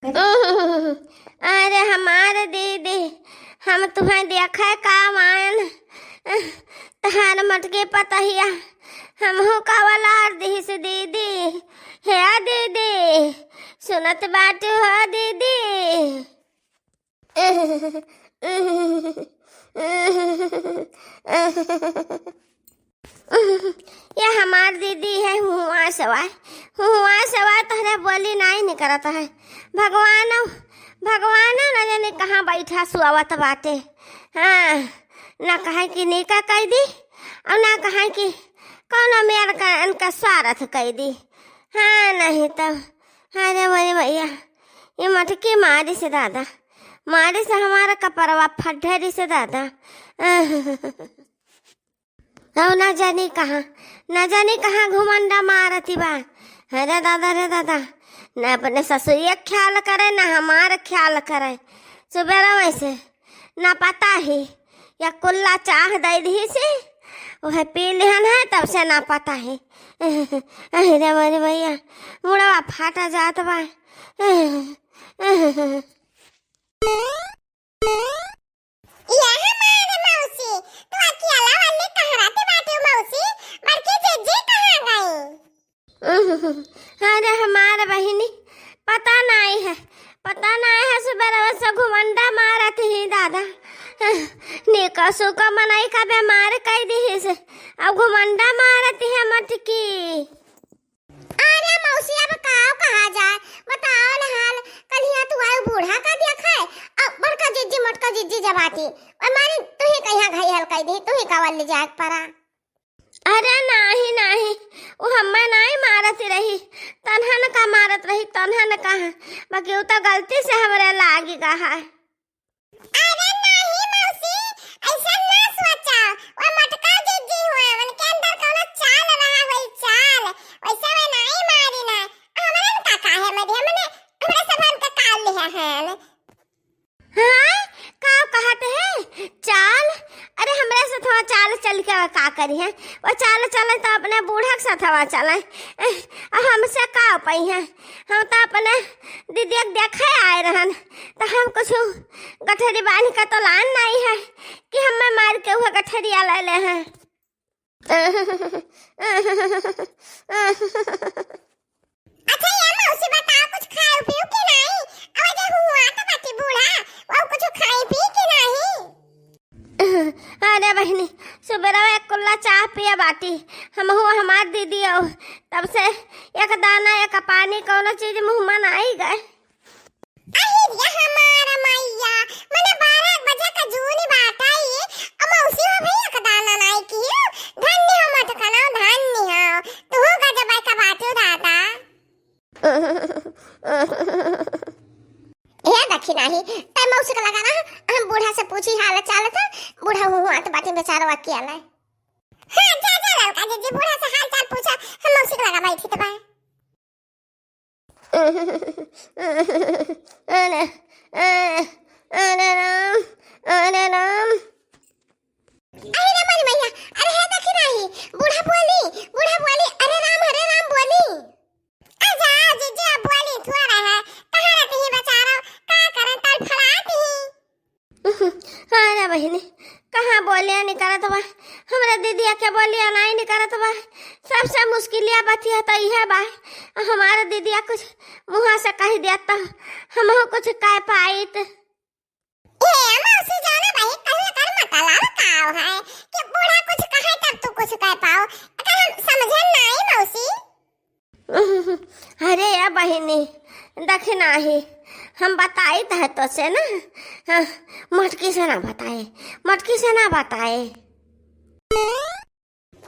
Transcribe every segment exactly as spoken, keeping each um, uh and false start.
अरे हमार दीदी, हम तुहैं देखै का आएन, तहार मोटकी पतहिया हमहू का वलार दिहिस दीदी। हे दीदी, सुनत बाटू हो दीदी? या हमार दीदी है हुआ सवाय, हुआ सवाय तोहरे बोली नाई निकरत है। भगवान, भगवान न जाने कहाँ बैठा सुआवत बाटे। हाँ, ना कहे कि निका कइ दी अउर ना कहे कि कौनो मेर का इनका स्वार्थ कइ दी। हाँ, नहीं तो, अरे मोरे भैया, ये मोटकी मारिस दादा, मारिस हमारा कपरवा फट ढेरिस दादा। अउ ना जानी कहाँ, ना जानी कहाँ घुमंडा मारती बा। अरे दादा रे दादा, ना अपने ससुरिया ख्याल करे, ना हमार ख्याल करे। सुबेरवै से ना पता ही, या कुल्ला चाह दइ दिहिस, वह पी लिहन है, तब से ना पता ही। अरे मोरे भैया, मुड़वा फाटा जात बा। यह हमार मौसी, तू अकेला वाली कहाँ रहती बाटू मौसी? बड़की जीजी कहाँ गई? अरे हमार बहिनी, पता नाई है, पता नाई है, सुबेरवा से घुमंडा मारत ही दादा। निका सुका मनई का बेमार कइ दिहिस, अब घुमंडा मारत है मोटकी। अरे मौसी, अब काव कहा जाए, बताओ न हाल। कलिया तू आयो बूढ़ा का देखै, अब बड़का जीजी मोटका जीजी जबाती, और मारी तू ही कहिया घायल कइ दी, तू ही का वल्ली जाए परा। अरे नाही नाही, वो हम्मै नाही मारत रही, तन्हन का मारत रही, तन्हन का, बाकी वो तो गलती से हमरे लागी गा है। अरे नाही मौसी, ऐसा ना सोचा। वो मोटका जीजी हुआ, उनके अंदर कौनो चाल रहा होई, चाल। वैसे वे नाही मारी ना। हमरन का काहे मरी, हमने, हमरे सबन का काल लिहा हन। हाँ, का कहत है? चाल? अरे हमरे सथवा चाल चल के वो का करी है? वो चाल चले तो अपने बूढ़ा के सथवा चले। अब हमसे का पइहैं? हम तो अपने दीदी के देखे आए रहन, तो हम कुछ गठरी बांध के तो लान नाई है कि हम्मै मार के वह गठरिया ले ले हैं। अच्छा ये मौसी बताओ, कुछ खाए पीऊ कि नाई? अब जे हुआ तो बाटी बूढ़ा, वो कुछ खाए पी कि नाई? अरे बहिनी, सुबेरवा एक कुल्ला चाह पिया बाटी, हमहू हमार दीदी अउ तब से एक दाना एक पानी कौनो चीज मुँह में नाई गए। अहिर या हमार मैया, मने बारह बजे का जूनी बाटै, अ मौसी हो भी एक दाना नाई कियो। धन्य हो मोटकनौ, धन्य हो। तू गजबै का बाटू दादा। हे दखिनही, तै मौसी का लगा रहा, हम बूढ़ा से पूछी हाल चाल तो, बूढ़ा हुआ तो बाटी बेचारो अकेला है। हाँ, जा, जा, ललका जीजी, बूढ़ा से हाल चाल पूछा, हम मौसी का लगा बैठी तो बा। अरे, अरे, अरे राम, अरे राम। अरे रे मोरी मैया, अरे हे दखिनही, बूढ़ा बोली, बूढ़ा बोली, अरे राम, अरे राम बोली। आ जा, जीजी, अब बोली थोड़ा है, कहाँ रहती ही बेचारो, का करन तड़फड़ाती ही। अरे बहिनी, कहाँ बोलिया निकरत बा, हमरा दीदिया के बोलिया नाई निकरत बा। सबसे मुश्किलिया बतिया तो इहे बा, हमार दीदिया कुछ मुँहा से कहि देत तो हमहू कुछ कह पाइत। ए मौसी, जाना भाई, कहीं कर मतलब काव है कि बूढ़ा कुछ कहे तब तू कुछ कह पाओ, अगर हम समझे नाई मौसी। अरे या बहिनी, दखिनही, हम बताइत है तो से ना, हाँ, मोटकी से ना बताए, मोटकी से ना बताए।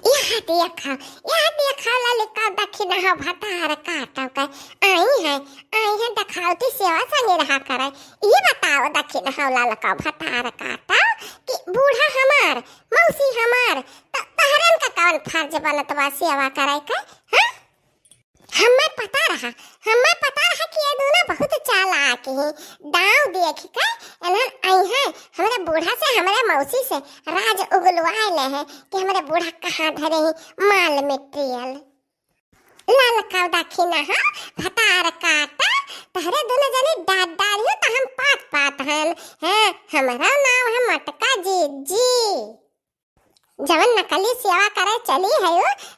यहाँ देखा, यहाँ देखा ललिका दखिनहा भतार काटो के आई है, आई है देखावती सेवा संगे रहा करे। ये बताओ दखिनहा ललिका भतार काटो कि बूढ़ा हमार, मौसी हमार, त तहरन का कौन फर्ज बनत बा सेवा करे के, हाँ? हम्मे पता रहा, हम्मे पता रहा कि ये दोनों बहुत चालाक हैं। दाँव देख के इन्हन आई हैं, हमरे बूढ़ा से, हमरे मौसी से राज उगलवाए ले हैं कि हमरे बूढ़ा कहाँ धरे हैं माल मटेरियल। ललका दखिनहा भतार काटा, तहरे दुनो जने डाँट डारियो त हम पात पात हन। हैं, हमरा नाव है मटका जीजी। जवन नकली सेवा करे चली है,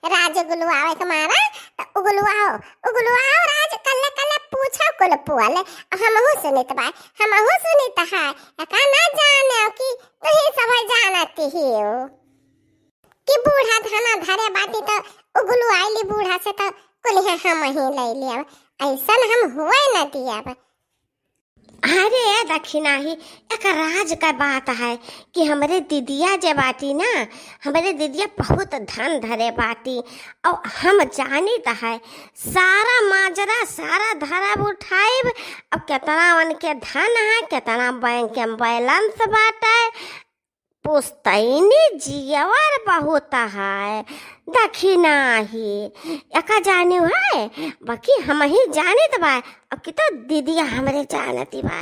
उ राज उगलुआवे के मारा, त उगलुआओ, उगलुआओ राज, कल्ले कल्ले पूछो कुल पुअल। हमहू सुनित बा, हमहू सुनित है। एका ना जाने कि तुही सब जानती ही हो कि बूढ़ा धना धरे बाटी त उगलुआइली बूढ़ा से, त कुलिहे हम ही ले लेब। ऐसन हम हुए न दियब। अरे दखिनाही, एक राज का बात है कि हमरे दिदिया जे बाटी ना, हमरे दिदिया बहुत धन धरे बाटी। और हम जानित है सारा माजरा, सारा धरब उठाइब। अब केतना उनके धन है, केतना बैंक में बैलेंस बाटे, पुस्तैनी जियवर बहुत है। दखिनाही, एका जानियो है, बाकी हमही जानित बा। अब की तो दिदिया हमरे जानती बा।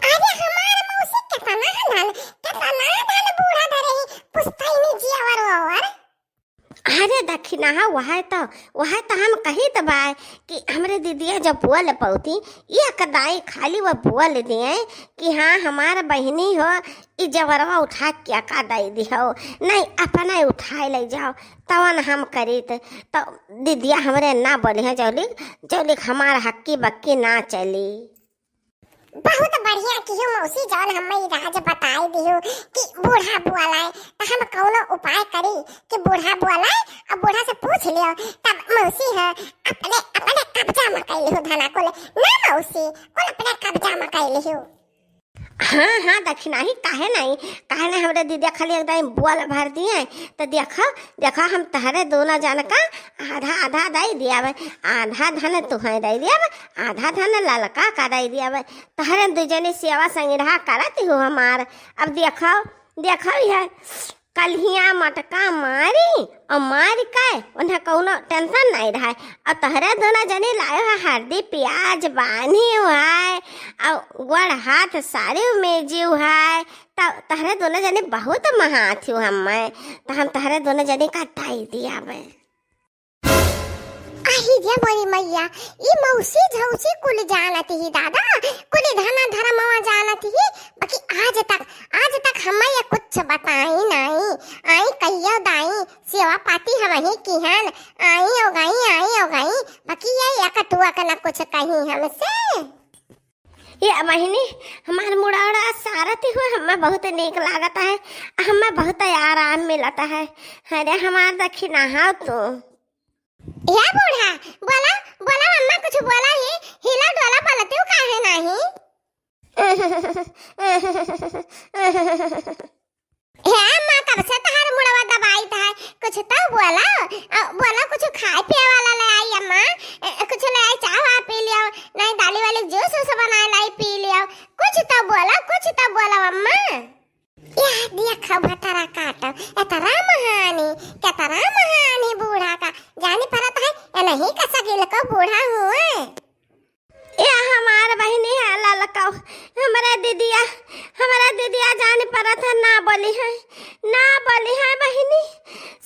अरे हमार मौसी, केतना धन, केतना धन बूढ़ा धरे ही, पुस्तैनी जियवर ओवर। अरे दखिनाहा, वह तो, वह तो हम कहित बा कि हमरे दिदिया जब बोल पौती, एक दाई खाली वो बोल दिए कि हाँ, हमार बहिनी हो, ई जवरवा उठा के का दे दिहो, नहीं अपना उठाए ले जाओ, तवन हम करीत। तो दिदिया हमरे ना बोली है, जौलिक, जौलिक हमार हक्की बक्की ना चली। बहुत बढ़िया किहू मौसी, जौन हम्मे ई राज बताई दिहू कि बूढ़ा बोलाए, त हम कौनो उपाय करी कि बूढ़ा बोलाए और बूढ़ा से पूछ लियो, तब मौसी है अपने, अपने कब्जा में कई लिहू धना कुल। ना मौसी, कुल अपने कब्जा में कई लिहू। हाँ, हाँ, दखिनाही, काहे नहीं, काहे नहीं, हमरे दिदिया खाली एक दाई बोल भर दिए, त देखो, देखो, हम तहरे दोनों जन का आधा, आधा दे दिया बे, आधा धन तुहे दे दिया बे, आधा धन ललका का दे दिया बे। तहरे दू जनी सेवा संगिरहा करत हो हमार। अब देखो, देखो, यह कल्हिया मटका मारी और मार के उन्हें कौनो टेंशन नहीं रहे। और तहरे दोनों जनी लायो है हरदी प्याज बान्ही हुआ है और गोड़ हाथ सारी मेजी हुआ है। त तहरे दोनों जनी बहुत महाथी हो हम्मे, त हम तहरे दोनों जनी का दे दिया बे। आही रे मोरी मैया, ई मौसी झौसी कुल जानत ही दादा, कुल धना धर्मवा जानत ही, बाकी आज तक, आज तक हम्मे ये कुछ बताई नहीं। आई कहियो दाई, सेवा पाती हमही किहन, आई हो गई, आई हो गई, बाकी ये एक टुआ के न कुछ कही हमसे। ये बहिनी, हमार मुड़ौड़ा सारत हुए हम्मे बहुत नीक लागत है, हम्मे बहुत आराम मिलत है। अरे हमार दखिनाहा तू। या बूढ़ा, बोला, बोला अम्मा, कुछ बोला ही, हिला डोला बोलत हो काहे नाही? हे अम्मा, कब से तहार मुड़वा दबाइत है, कुछ तो बोला, अ, बोला, कुछ खाए पिए वाला ले आई अम्मा, अ, कुछ ले आई, चाह वाह पी लियो, नहीं दाली वाली जूस वूस बनाए लाई पी लियो, कुछ तो बोला, कुछ तो बोला अम्मा। यह देखो भतरा काटो, एतरा महानी, केतरा महानी बूढ़ा का, जानी परत है, ए नहीं कसा गिल को बूढ़ा हुए। ए हमार बहिनी है ललकौ, हमरा दिदिया, हमरा दिदिया जान परत है, ना बोली है, ना बोली है बहिनी,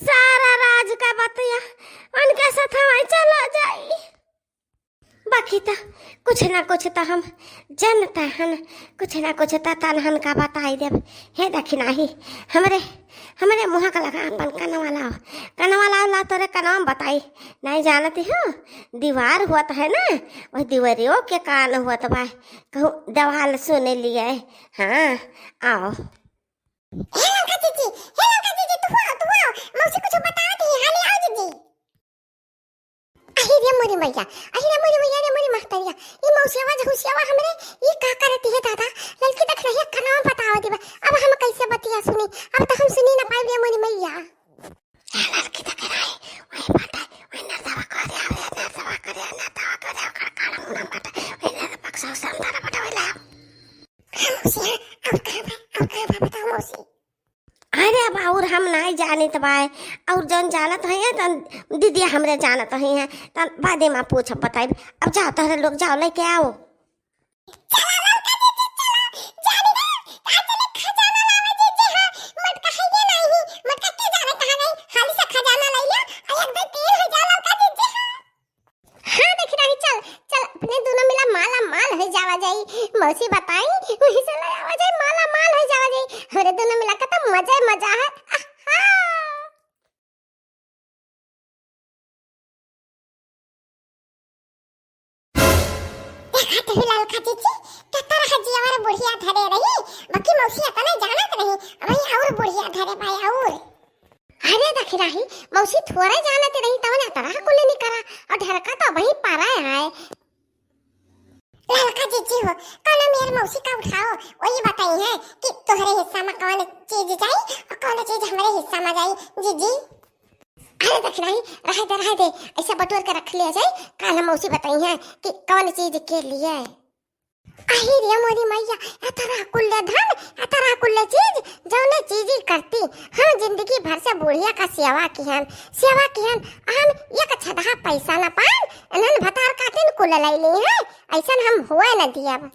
सारा राज का बतिया उनके साथ हमारे चला जाई। बाकी त कुछ ना कुछ त हम जनता हन, कुछ ना कुछ त तनहन का बताई देब। हे दखिनाही, हमरे, हमरे मुँह का लगा अपन कनवा लाओ, कनवा लाओ, ला तोरे कनवा में बताई। नहीं जानती हो, दीवार होत है ना, वह दीवारियों के कान होत बा, कहूँ दवाल सुन लिए। हाँ, आओ। हे ललका जीजी, हे ललका जीजी, तू आओ, तू आओ, मौसी कुछ बतावत ही, हाली आओ जीजी। अहि रे मोरी मैया, अहि रे मोरी मैया रे मोरी महतरिया, ई मौसियावा झौसियावा हमरे, ई का करती है दादा? ललकी देख रही है, कनवा बतावा दिबा। अब हम कैसे बतिया सुनी? अब तो हम सुनी ना पाई रे मोरी मैया। ए ललकी देख रही, वही बात है, वही नरदवा करे, अरे नरदवा करे, नरदवा करे, ओकर काला मुंह ना बाटे, वही नरदवा बक्सा उस अंदर बाटे, वही लाओ। हाँ मौसी, हाँ, अब कहाँ बा, अब कहाँ बा, बताओ मौसी। अरे अब और हम नाई जानित बाय, और जौन जानत है तन दीदी हमरे जानत है, तन बादे में पूछ बताइब। अब जाओ तोहरे लोग जाओ लेके आओ। चला ललका दीदी चला, जानी ना, आज ले खजाना लावे दीदी, हाँ, मटका है ये नहीं, मटका के जाने कहाँ गई, हाली से खजाना ले लिया, आ एक दो तीन हो जा ललका दीदी, हाँ। हाँ, देखी रही, चल, अरे जावा जाई, मौसी बताई, वही से ले आवा जाई, माला माल हो जावा जाई। हमरे दोनों मिला के तो मजा ही मजा है। आहा! देखा तही ललका जीजी, कतर हजियावर बुढ़िया धरे रही, बकी मौसी अतने जानत रही, अबही और बुढ़िया धरे बाय और। अरे दखिराही, मौसी थोड़े जानत रही, तवन अतरा कुल नहीं करा, और ढेरका तो अबही पारा है। ललका जीजी हो, कौनो मेर मौसी का उठाओ, वही बताई है कि तोहरे हिस्सा में कौन चीज जाई और कौन चीज हमरे हिस्सा में जाई, जीजी। अरे दखिराही, रहे दे, रहे दे, ऐसा बटोर के रख लिया जाए, काल हम मौसी बताई है कि कौन चीज के लिए। अही रे मोरी मैया, एतरा कुल्ले धन, एतरा कुल्ले चीज, जौने चीज ही करती, हम जिंदगी भर से बुढ़िया का सेवा किहन, सेवा किहन, हम एक छदहा पैसा न पाएन, इन्हन भतार काटिन कुल लैली है, ऐसन हम हुए न दियब।